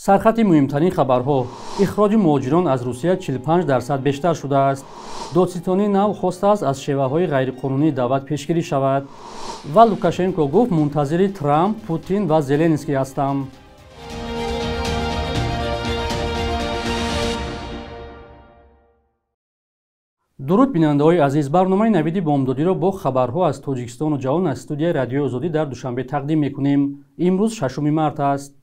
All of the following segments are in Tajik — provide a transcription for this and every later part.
Сархати муҳимтарин хабарҳо: ихроҷи муҳоҷирон аз Русия 45% бештар шудааст. Додситонии нав хостааст, аз шеваҳои ғайриқонунии даъват пешгирӣ шавад. Ва Лукашенко гуфт: мунтазири Трамп, Путин ва Зеленский ҳастам. Дуруд, бинандаҳои азиз! Барномаи «Навиди бомдодиро» бо хабарҳо аз Тоҷикистону ҷаҳон аз студияи Радиои Озодӣ дар Душанбе тақдим мекунем. Имрӯз 6 март аст.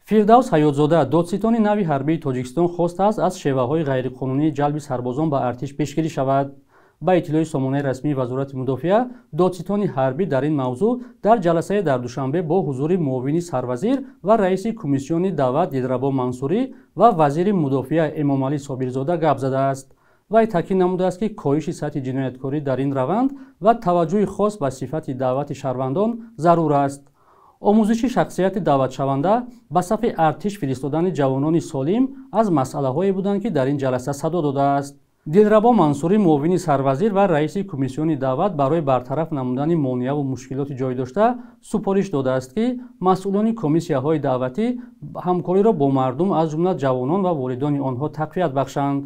Фирдавс Ҳаётзода, додситони нави ҳарбии Тоҷикистон, хостааст, аз шеваҳои ғайриқонунии ҷалби сарбозон ба артиш пешгирӣ шавад. Ба иттилои сомонаи расмии Вазорати мудофиа, додситони ҳарбӣ дар ин мавзӯъ дар ҷаласае дар Душанбе бо ҳузури муовини сарвазир ва раиси Кумиссиони даъват Дилрабо Мансурӣ ва вазири мудофиа Эмомалӣ Собирзода гап задааст. Вай таъкид намудааст, ки коҳиши сатҳи ҷинояткорӣ дар ин раванд ва таваҷҷӯҳи хос ба сифати даъвати шаҳрвандон зарур аст. Омӯзиши шахсияти даъватшаванда, ба сафи артиш фиристодани ҷавонони солим аз масъалаҳое буданд, ки дар ин ҷаласа садо додааст. Дилрабо Мансурӣ, муовини сарвазир ва раиси Кумиссиони даъват, барои бартараф намудани монеаву мушкилоти ҷой дошта супориш додааст, ки масъулони комиссияҳои даъватӣ ҳамкориро бо мардум, аз ҷумла ҷавонон ва волидони онҳо, тақвият бахшанд.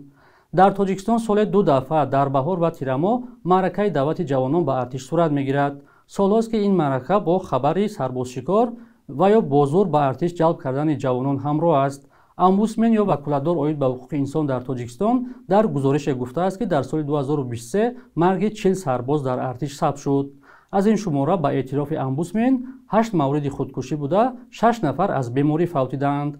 Дар Тоҷикистон соле ду дафъа, дар баҳор ва тирамоҳ, маъракаи даъвати ҷавонон ба артиш сурат мегирад. Солҳост, ки ин маърака бо хабари сарбозшикор ва ё бо зӯр ба артиш ҷалб кардани ҷавонон ҳамроҳ аст. Омбудсмен ё ваколатдор оид ба ҳуқуқи инсон дар Тоҷикистон дар гузорише гуфтааст, ки дар соли 2023 марги 40 сарбоз дар артиш сабт шуд. Аз ин шумора, ба эътирофи омбудсмен, ҳашт мавриди худкушӣ буда, шаш нафар аз беморӣ фавтидаанд.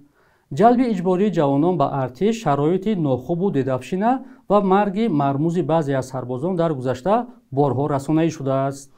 Ҷалби иҷбории ҷавонон ба артиш, шароити нохубу дедовщина ва марги мармузи баъзе аз сарбозон дар гузашта борҳо расонаӣ шудааст.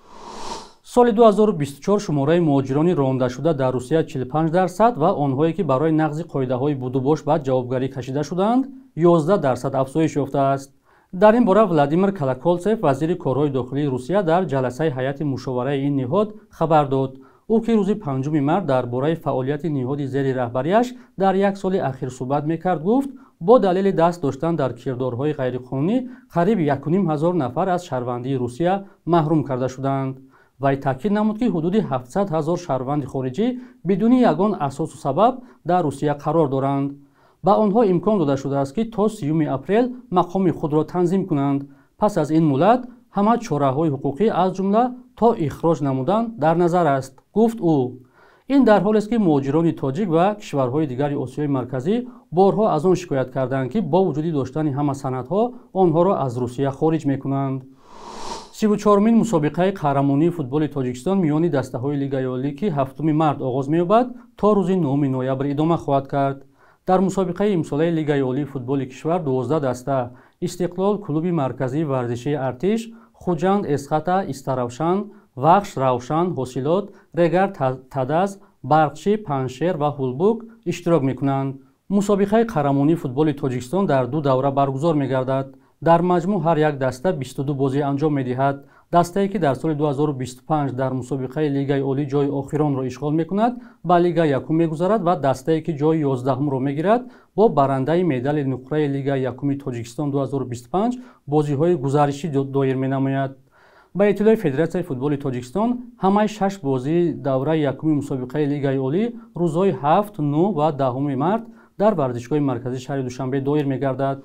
Соли 2024 шумораи муҳоҷирони рондашуда дар Русия 45% ва онҳое, ки барои нақзи қоидаҳои будубош ба ҷавобгарӣ кашида шудаанд, 11% афзоиш ёфтааст. Дар ин бора Владимир Колоколцев, вазири корҳои дохилии Русия, дар ҷаласаи ҳайати мушовараи ин ниҳод хабар дод. Ӯ, ки рӯзи 5 март дар бораи фаъолияти ниҳоди зери раҳбарияш дар як соли ахир суҳбат мекард, гуфт, бо далели даст доштан дар кирдорҳои ғайриқонунӣ қариб 1500 нафар аз шаҳрвандии Русия маҳрум карда шудаанд. Вай таъкид намуд, ки ҳудуди 700 ҳазор шаҳрванди хориҷӣ бидуни ягон асосу сабаб дар Русия қарор доранд. Ба онҳо имкон дода шудааст, ки то 30 апрел мақоми худро танзим кунанд. Пас аз ин муҳлат ҳама чораҳои ҳуқуқӣ, аз ҷумла то ихроҷ намудан, дар назар аст, гуфт ӯ. Ин дар ҳолест, ки муҳоҷирони тоҷик ва кишварҳои дигари Осиёи Марказӣ борҳо аз он шикоят карданд, ки бо вуҷуди доштани ҳама санадҳо онҳоро аз Русия хориҷ мекунанд. 34-умин мусобиқаи қаҳрамонии футболи Тоҷикистон миёни дастаҳои Лигаи Олӣ, ки 7 март оғоз меёбад, то рӯзи 9 ноябр идома хоҳад кард. Дар мусобиқаи имсолаи Лигаи Олии футболи кишвар 12 даста: Истиқлол, Клуби марказии варзишии Артиш, Хуҷанд, Эсхата, Истаравшан, Вахш, Равшан, Ҳосилот, Регар Тадаз, Барқчӣ, Панҷшер ва Ҳулбук иштирок мекунанд. Мусобиқаи қаҳрамонии футболи Тоҷикистон дар ду давра баргузор мегардад. Дар маҷмӯъ ҳар як даста 22 бозӣ анҷом медиҳад. Дастае, ки дар соли 2025 дар мусобиқаи Лигаи Олӣ ҷои охиронро ишғол мекунад, ба Лигаи якум мегузарад ва дастае, ки ҷои 11-умро мегирад, бо барандаи медали нуқраи Лигаи якуми Тоҷикистон 2025 бозиҳои гузаришӣ доир менамояд. Ба иттилои Федератсияи футболи Тоҷикистон, ҳамаи шаш бозии давраи якуми мусобиқаи Лигаи Олӣ рӯзҳои 7, 9 ва 10 март дар варзишгоҳи марказии шаҳри Душанбе доир мегардад.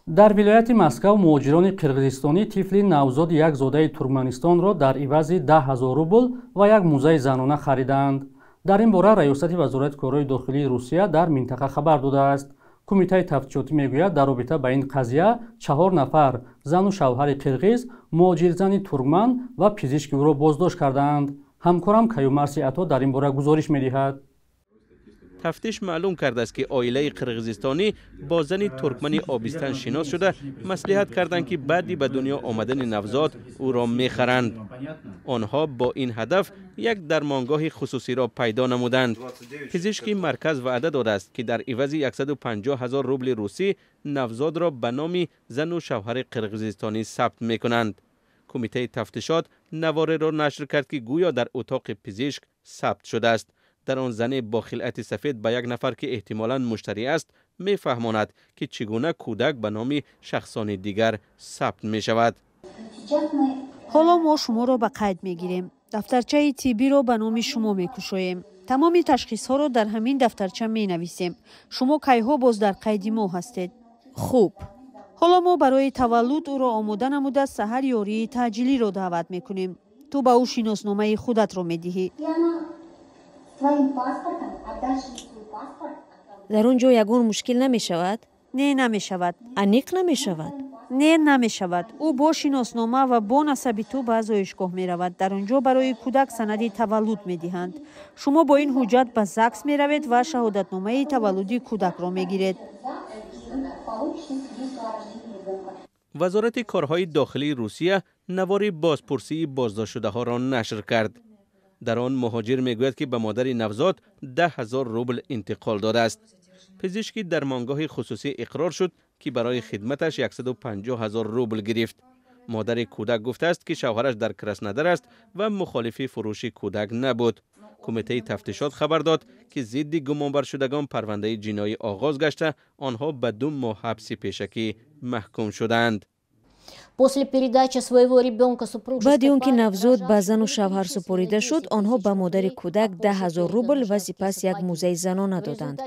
Дар вилояти Москав муҳоҷирони қирғизистонӣ тифли навзоди як зодаи Туркманистонро дар ивази 10 000 рубл ва як мӯзаи занона харидаанд. Дар ин бора раёсати Вазорати корҳои дохилии Русия дар минтақа хабар додааст. Кумитаи тафтишотӣ мегӯяд, дар робита ба ин қазия чаҳор нафар: зану шавҳари қирғиз, муҳоҷирзани туркман ва пизишки ӯро боздошт кардаанд. Ҳамкорам Каюмарси Ато дар ин бора гузориш медиҳад. Тафтиш маълум кардааст, ки оилаи қирғизистонӣ бо зани туркмани обистан шинос шуда, маслиҳат карданд, ки баъди ба дунё омадани навзод ӯро мехаранд. Онҳо бо ин ҳадаф як дармонгоҳи хусусиро пайдо намуданд. Пизишки марказ ваъда додааст, ки дар ивази 150 ҳазор рубли русӣ навзодро ба номи зану шавҳари қирғизистонӣ сабт мекунанд. Кумитаи тафтишот навореро нашр кард, ки гӯё дар утоқи пизишк сабт шудааст. Дар он зане бо хилъати сафед ба як нафар, ки эҳтимолан муштарӣ аст, мефаҳмонад, ки чӣ гуна кӯдак ба номи шахсони дигар сабт мешавад. Ҳоло мо шуморо ба қайд мегирем, дафтарчаи тиббиро ба номи шумо мекушоем. Тамоми ташхисҳоро дар ҳамин дафтарча менависем. Шумо кайҳо боз дар қайди мо ҳастед? Хуб. Ҳоло мо барои таваллуд ӯро омода намуда саҳар ёрии таъҷилиро даъват мекунем. Ту ба ӯ шиносномаи худатро медиҳӣ. Дар он ҷо ягон мушкил намешавад? Не, намешавад. Аниқ намешавад? Не, намешавад. Ӯ бо шиноснома ва бо насаби ту ба зоишгоҳ меравад. Дар он ҷо барои кӯдак санади таваллуд медиҳанд. Шумо бо ин ҳуҷҷат ба ЗАГС меравед ва шаҳодатномаи таваллуди кӯдакро мегиред. Вазорати корҳои дохилии Русия навори бозпурсии боздоштшудаҳоро нашр кард. Дар он муҳоҷир мегӯяд, ки ба модари навзод 10 000 рубл интиқол додааст. Пизишки дармонгоҳи хусусӣ иқрор шуд, ки барои хидматаш 150 000 рубл гирифт. Модари кӯдак гуфтааст, ки шавҳараш дар Краснодар аст ва мухолифи фурӯши кӯдак набуд. Кумитаи тафтишот хабар дод, ки зидди гумонбаршудагон парвандаи ҷиноӣ оғоз гашта, онҳо ба 2 моҳ ҳабси пешакӣ маҳкум шудаанд. Баъди он ки навзод ба зану шавҳар супорида шуд, онҳо ба модари кӯдак 10 000 рубл ва сипас як мӯзаи занона доданд.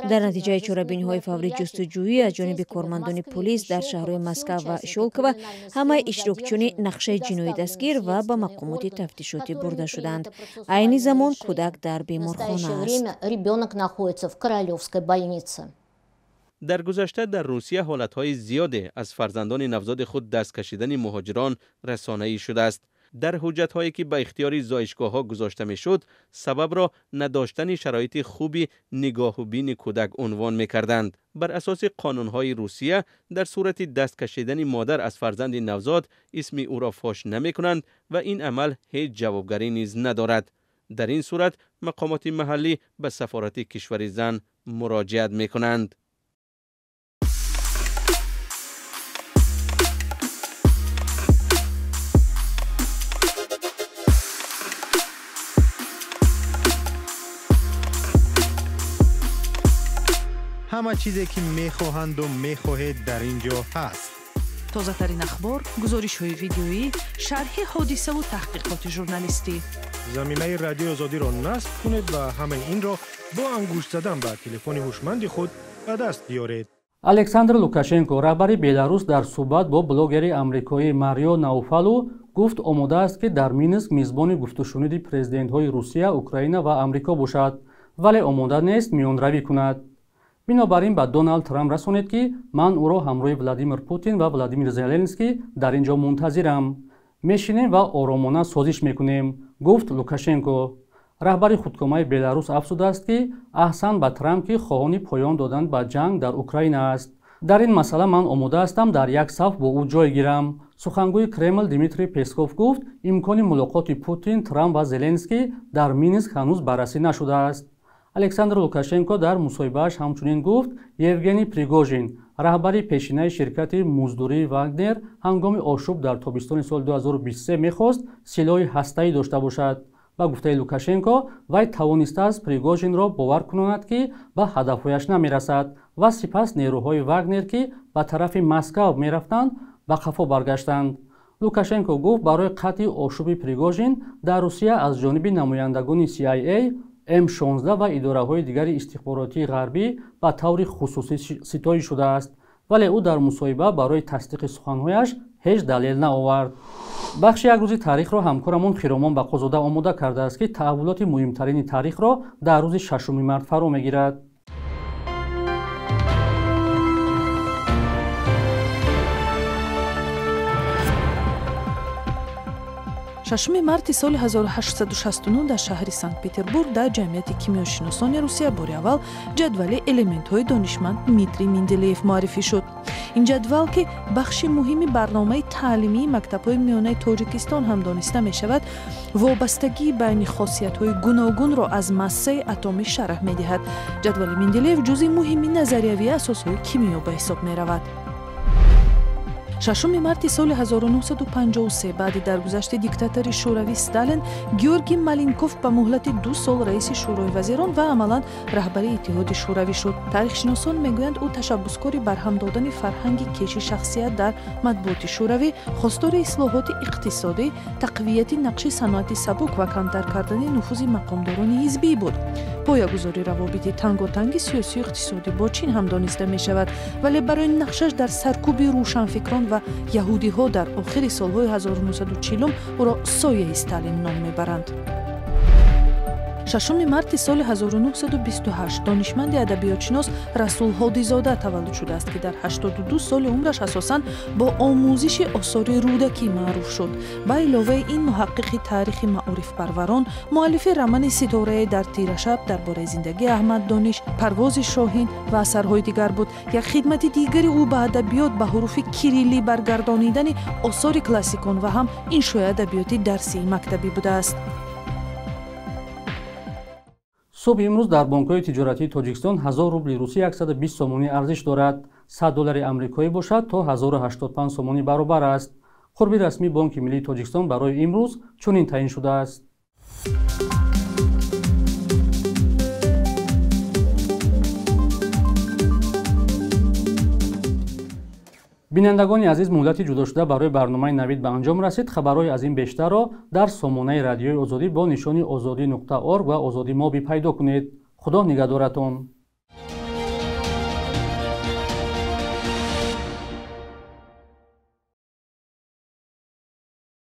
Дар натиҷаи чорабиниҳои фаврии ҷустуҷӯӣ аз ҷониби кормандони полис дар шаҳрҳои Москав ва Щёлково ҳамаи иштирокчиёни нақшаи ҷиноӣ дастгир ва ба мақомоти тафтишотӣ бурда шуданд. Айни замон кӯдак дар беморхона аст. Дар гузашта дар Русия ҳолатҳои зиёде аз фарзандони навзоди худ даст кашидани муҳоҷирон расонаӣ шудааст. Дар ҳуҷҷатҳое, ки ба ихтиёри зоишгоҳҳо гузошта мешуд, сабабро надоштани шароити хуби нигоҳубини кӯдак унвон мекарданд. Бар асоси қонунҳои Русия, дар сурати даст кашидани модар аз фарзанди навзод, исми ӯро фош намекунанд ва ин амал ҳеҷ ҷавобгарӣ низ надорад. Дар ин сурат мақомоти маҳаллӣ ба сафорати кишвари зан муроҷиат мекунанд. Ҳама чизе, ки мехоҳанду мехоҳед, дар ин ҷо ҳаст. Тозатарин ахбор, гузоришҳои видеоӣ, шарҳи ҳодисаву таҳқиқоти журналистӣ. Замимаи Радиои Озодиро насб кунед ва ҳамаи инро бо ангушт задан ба телефони ҳушманди худ ба даст биёред. Александр Лукашенко, раҳбари Беларус, дар суҳбат бо блогери амрикоӣ Марио Науфалу гуфт, омода аст, ки дар Минск мизбони гуфтушуниди президентҳои Русия, Украина ва Амрико бошад, вале омода нест миёнравӣ кунад. Бинобар ин ба Доналд Трамп расонед, ки ман ӯро ҳамроҳи Владимир Путин ва Владимир Зеленский дар ин ҷо мунтазирам. Мешинем ва оромона созиш мекунем, гуфт Лукашенко. Раҳбари худкомаи Беларус афзудааст, ки аҳсан ба Трамп, ки хоҳони поён додан ба ҷанг дар Украина аст. Дар ин масъала ман омода ҳастам дар як саф бо ӯ ҷой гирам. Сухангӯи Кремл Дмитрий Песков гуфт, имкони мулоқоти Путин, Трамп ва Зеленский дар Минск ҳанӯз баррасӣ нашудааст. Александр Лукашенко дар мусоҳибааш ҳамчунин гуфт, Евгений Пригожин, раҳбари пешинаи ширкати муздурии Вагнер, ҳангоми ошӯб дар тобистони соли 2023 мехост силоҳи ҳастаӣ дошта бошад. Ба гуфтаи Лукашенко, вай тавонистааст Пригожинро бовар кунонад, ки ба ҳадафҳояш намерасад, ва сипас нерӯҳои Вагнер, ки ба тарафи Москав мерафтанд, ба қафо баргаштанд. Лукашенко гуфт, барои қатъи ошӯби Пригожин дар Русия аз ҷониби намояндагони CIA, М16 ва идораҳои дигари истихборотии ғарбӣ ба таври хусусӣ ситоиш шудааст, вале ӯ дар мусоҳиба барои тасдиқи суханҳояш ҳеҷ далел наовард. Бахши як рӯзи таърихро ҳамкорамон Хиромон Бақозода омода кардааст, ки таҳаввулоти муҳимтарини таърихро дар рӯзи 6 март фаро мегирад. 6 марти соли 1869 дар шаҳри Санкт-Петербург дар Ҷамъияти кимиёшиносони Русия бори аввал ҷадвали элементҳои донишманд Дмитрий Менделеев муаррифӣ шуд. Ин ҷадвал, ки бахши муҳими барномаи таълимии мактабҳои миёнаи Тоҷикистон ҳам дониста мешавад, вобастагии байни хосиятҳои гуногунро аз массаи атомӣ шарҳ медиҳад. Ҷадвали Менделеев ҷузъи муҳими назариявии асосҳои кимиё ба ҳисоб меравад. 6 марти соли 1953 баъди даргузашти диктатори шӯравӣ Сталин, Георгий Маленков ба муҳлати 2 сол раиси Шӯрои вазирон ва амалан раҳбари Иттиҳоди Шӯравӣ шуд. Таърихшиносон мегӯянд, ӯ ташаббускори барҳам додани фарҳанги кеши шахсият дар матбуоти шӯравӣ, хостори ислоҳоти иқтисодӣ, тақвияти нақши саноати сабук ва камтар кардани нуфузи мақомдорони ҳизбӣ буд. Поягузори равобити танготанги сиёсию иқтисодӣ бо Чин ҳам дониста мешавад, вале барои нақшаш дар саркӯби рӯшанфикрон ва яҳудиҳо дар охири солҳои 1940 ӯро сояи Сталин ном мебаранд. 6 марти соли 1928 донишманди адабиётшинос Расул Ҳодизода таваллуд шудааст, ки дар 82 соли умраш асосан бо омӯзиши осори Рӯдакӣ маъруф шуд. Ба иловаи ин, муҳаққиқи таърихи маорифпарварон, муаллифи романи «Ситорае дар тирашаб» дар бораи зиндагии Аҳмад Дониш, «Парвози шоҳин» ва асарҳои дигар буд. Як хидмати дигари ӯ ба адабиёт ба ҳуруфи кириллӣ баргардонидани осори классикон ва ҳам иншои адабиёти дарсии мактабӣ будааст. Субҳи имрӯз дар бонкҳои тиҷоратии Тоҷикистон 1000 рубли русӣ 120 сомонӣ арзиш дорад. 100 доллари амрикоӣ бошад то 1085 сомонӣ баробар аст. Қурби расмии Бонки миллии Тоҷикистон барои имрӯз чунин таъин шудааст. Бинандагони азиз, муҳлати ҷудошуда барои барномаи Навид ба анҷом расид. Хабарҳои аз ин бештарро дар сомонаи радиои Озодӣ бо нишони озодӣ.орг ва Озодӣ моби пайдо кунед. Худо нигаҳдоратон.